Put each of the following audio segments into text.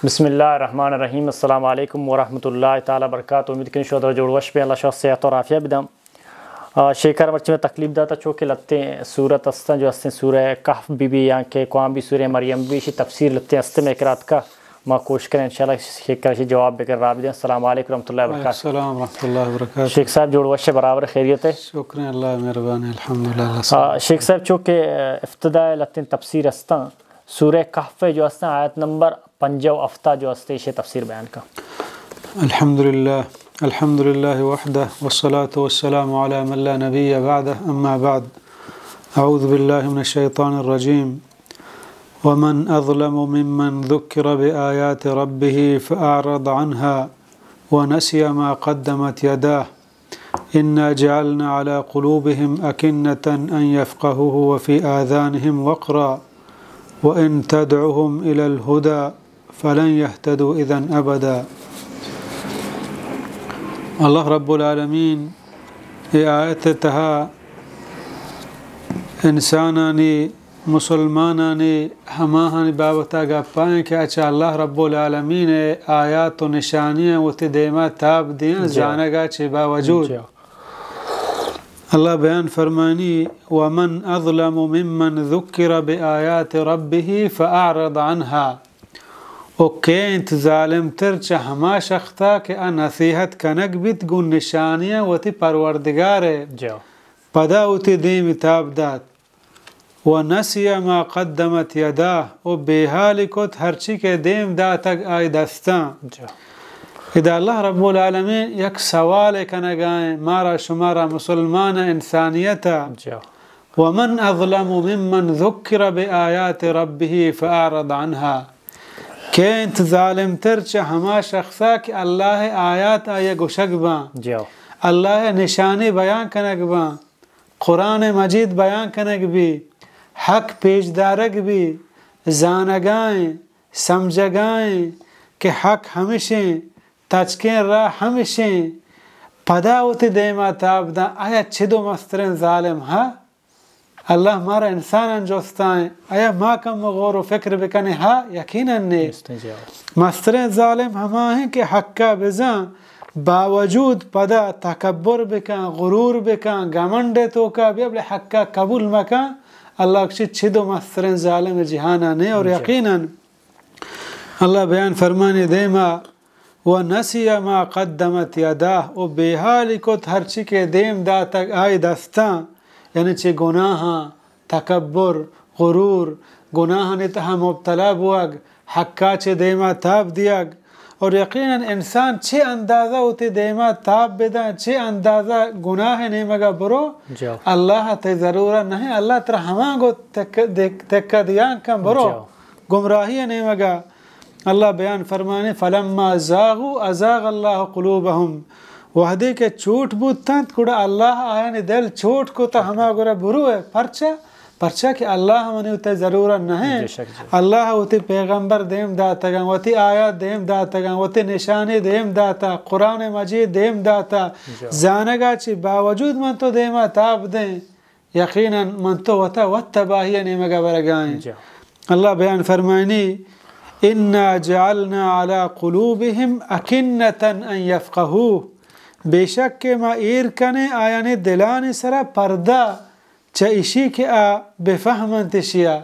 بسم اللہ الرحمن الرحیم۔ السلام علیکم ورحمۃ اللہ تعالی وبرکاتہ۔ امید کنیں شما جوڑ وش بیں، اللہ شما صحت اور عافیہ بداں۔ آ، شیکر مرچی میں تکلیف داتا، چونکہ لتیں سورت استاں جو استیں سورہ کہف بی بی یا کہ کوام بی سورہ مریم بی، شی تفسیر لتیں استیں میں کرات کا، ما کوشش کریں انشاءاللہ شیکر شی جواب بگر رابی دیں۔ السلام علیکم ورحمۃ اللہ وبرکاتہ۔ السلام ورحمۃ اللہ وبرکاتہ۔ شیخ صاحب جوڑ وش، برابر خیریت ہے؟ شکر اللہ مہربانی، الحمدللہ۔ آ، شیخ صاحب چونکہ، آ، ابتدا لتیں تفسیر استاں، سورہ کہف جو استاں آیت نمبر پنجاہ و ہفتا جو استیں، ایشی تفسیر بیان کا۔ الحمدللہ، الحمدللہ وحدہ والصلاة والسلام علی من لا نبی بعدہ، اما بعد۔ اعوذ باللہ من الشیطان الرجیم۔ ومن اظلم ممن ذکر بآیات ربہ فاعرض عنہا ونسی ما قدمت یداہ۔ إنا جعلنا على قلوبهم أكنة أن يفقهوه وفي آذانهم وقرا وإن تدعهم إلى الهدى فلن يهتدوا إذا أبدا۔ اللہ رب العالمین اے آیت تہا انسانانی مسلمانانی ہماہانی بابتا گپائیں کہ اچھا اللہ رب العالمین ء آیات و نشانیاں وتی دیما تاب دیاں، جی۔ زانگا چہ باوجود۔ جی۔ اللہ بیان فرمانی، ومن اظلم ممن ذکر بآیات ربہ فاعرض عنہا۔ و کئے انت ظالم تر چہ ہما شخصا کہ آ نصیحت کنگ بیت گوں نشانیاں وتی پروردگار ء، جی۔ پدا وتی دیم تاب دات۔ و نسی ما قدمت یداہ، و بے حالی کت ہرچی کہ دیم داتگ آئی دستاں۔ جا۔ ادا اللہ رب العالمین یک سوال کنگائیں مارا شمارا مسلمان انسانیتا۔ جا۔ ومن اظلم ممن ذکر بآیات ربہ فاعرض عنہا۔ کئے انت ظالم تر چہ ہما شخصا کہ اللہ آیات آئی گوشگ باں۔ جا۔ اللہ نشانی بیان کنگ باں۔ قرآن مجید بیان کنگ بی، حق پیش دارگ بی، زانگائیں، سمجھگائیں کہ حق ہمشیں، تچکیں راہ ہمشیں، پدا وتی دیما تاب داں، آیا چد و مستریں ظالم ہا؟ اللہ مارا انساناں جستائیں، آیا ما کم غور و فکر بکنیں؟ ہا، یقیناً نے۔ مستریں ظالم ہما ہیں کہ حقا بزاں، باوجود پدا تکبر بکن، غرور بکن، گمنڈ توکا بیا، بلے حقا قبول مکن۔ اللہ کچی چد و مستریں ظالم جہانا نے۔ اور یقیناً اللہ بیان فرمانی دیما، و نسی ما قدمت یداہ، و بے حالی کت ہرچی کہ دیم داتگ آئی دستاں، یعنی چہ گناہاں، تکبر، غرور، گناہانی تہا مبتلا بوگ، حقا چہ دیما تاب دیگ۔ اور یقیناً انسان چہ اندازہ وتی دیما تاب بداں، چہ اندازہ گناہ نیمگا برو، جا۔ اللہ تئی ضرورت نہیں، اللہ ترا ہما گو تک-، دک-، تکہ دیان کن برو۔ جا۔ گمراہی نیمگا۔ اللہ بیان فرمانے، فلما زاغوا ازاغ اللہ قلوبہم۔ وہدے کہ چوٹ بوتنت، گڑا اللہ آیانی دل چوٹ کت، ہما گڑا بروئے۔ پرچا؟ پرچا کہ اللہ منی وتی ضرورت نہ انت۔ بے شک جی۔ اللہ وتی پیغمبر دیم داتگاں، وتی آیات دیم داتگاں، وتی نشانی دیم داتا، قرآن مجید دیم داتا۔ جی۔ زانگا چی باوجود من تو دیما تاب دیں، یقیناً من تو وتا وت تباہی نیمگا برگائیں۔ جی۔ اللہ بیان فرمائنی، انا جعلنا علی قلوبہم اکنة ان یفقہوہ، بے شک کہ ما ایر کنیں آیانی دلانی سرا پردہ، چہ اشی کہ آ بفہمنت اشیا۔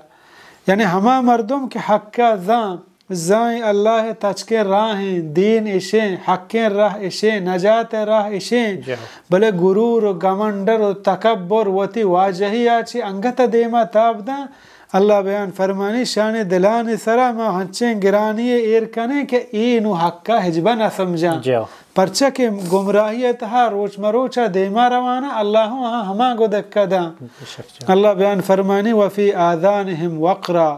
یعنی ہما مردم کہ حقا زان، زان اللہ تچکیں راہیں، دین اشیں، حقیں راہ اشیں، نجات راہ اشیں، جی۔ بلے غرور و گمنڈر و تکبر وتی واجہیا چی انگت دیما تاب داں۔ اللہ بیان فرمانی، شانی دلانی سرا ما ہنچیں گرانی ایر کنیں کہ ای نو حقا ہجبا نہ سمجھاں۔ جی۔ پرچا کہ گمراہی تہا روچ مروچا دیما روانا، اللہ ہم ہما گو دکا داں۔ بے شک جی۔ اللہ بیان فرمانی، وفی آذانہم وقرا،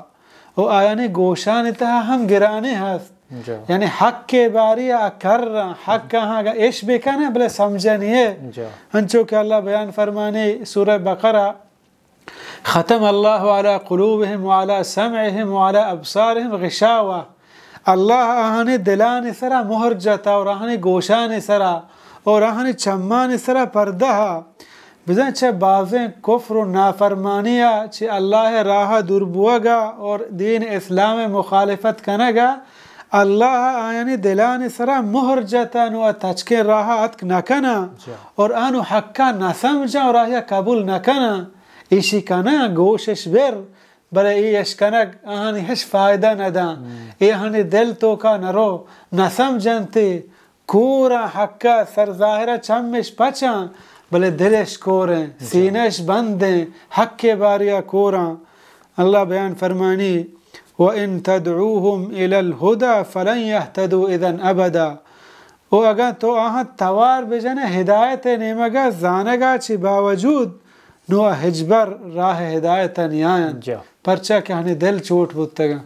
و آیانی گوشانی تہا ہم گرانی ہست۔ جا۔ یعنی حق کے باری آ کر، حق ہاں اگا اش بکنے بلے سمجھنی ہے۔ جا۔ انچو کہ اللہ بیان فرمانی سورہ بقرہ، ختم اللہ علی قلوبہم وعلی سمعہم وعلی ابصارہم غشاوہ۔ اللہ آہانی دلانی سرا مہر جتا اور آہانی گوشانی سرا اور آہانی چمانی سرا پردہ۔ بزاں چہ بازیں کفر و نافرمانی ءَ، چہ اللہ ءِ راہ ءَ دور بوگ ءَ اور دین اسلام ءِ مخالفت کنگ ءَ، اللہ آیانی دلانی سرا مہر جت ءُ نوں آ تچکیں راہ ءَ اتک نہ کناں اور آ نوں حق ءَ نہ سمجھاں اور آئی ءَ قبول نہ کناں۔ ایشی کناں گوشش بر، بلے اے اشکنگ آہانی ہچ فائدہ نہ داں۔ اے آہانی دل توکا نہ رو، نہ سمجھنتے۔ کوراں حق ءَ، سر ظاہر ءَ چمش پچاں، بلے دلش کوریں، سینش بندیں، حق ءِ باریا کوراں۔ اللہ بیان فرمانی، وَإِن تَدْعُوهُمْ إِلَى الْهُدَى فَلَنْ يَهْتَدُوا إِذًا أَبَدًا۔ او اگاں تو آہاں توار بجنئے ہدایت ءِ نیمگا زانگا چی باوجود، نوں آ ہچبر راہ ہدایت ءَ نیاینت، پرچا کہ آہانی دل چوٹ بوتگاں۔